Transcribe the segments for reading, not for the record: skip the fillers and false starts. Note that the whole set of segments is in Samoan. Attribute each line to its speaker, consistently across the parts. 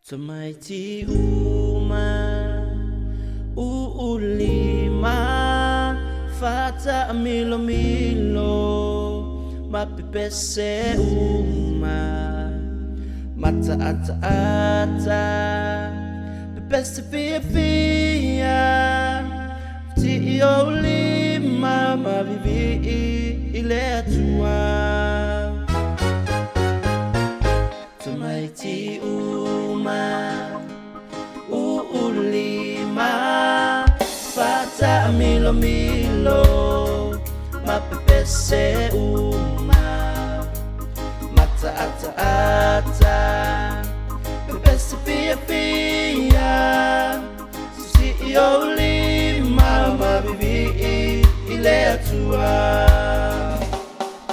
Speaker 1: Tamaiti uma uulima fataamilomilo ma pepese uma mataataata pepese fiafia fetii ou lima ma vivii i le Atua. Tamaiti uma uulima fataamilomilo ma pepese uma mataataata pepese fiafia sisii ou lima ma vivii i le Atua.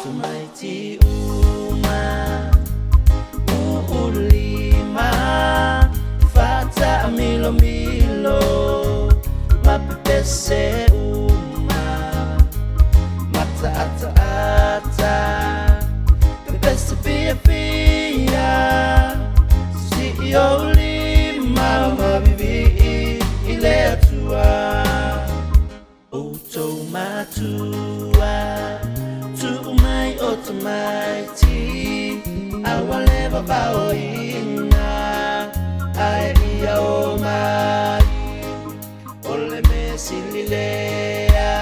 Speaker 1: Tamaiti uma uulima fataamilomilo ma pepese uma mataataata pepese fiafia sisii ou lima ma vivii i le Atua. Outou matua tuu mai o tamaiti a ua leva vaoina ae ia o mai o le mea sili lea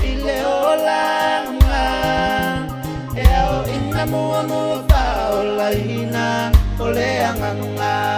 Speaker 1: i le olaga e aoina muamua faaolaina o le agaga.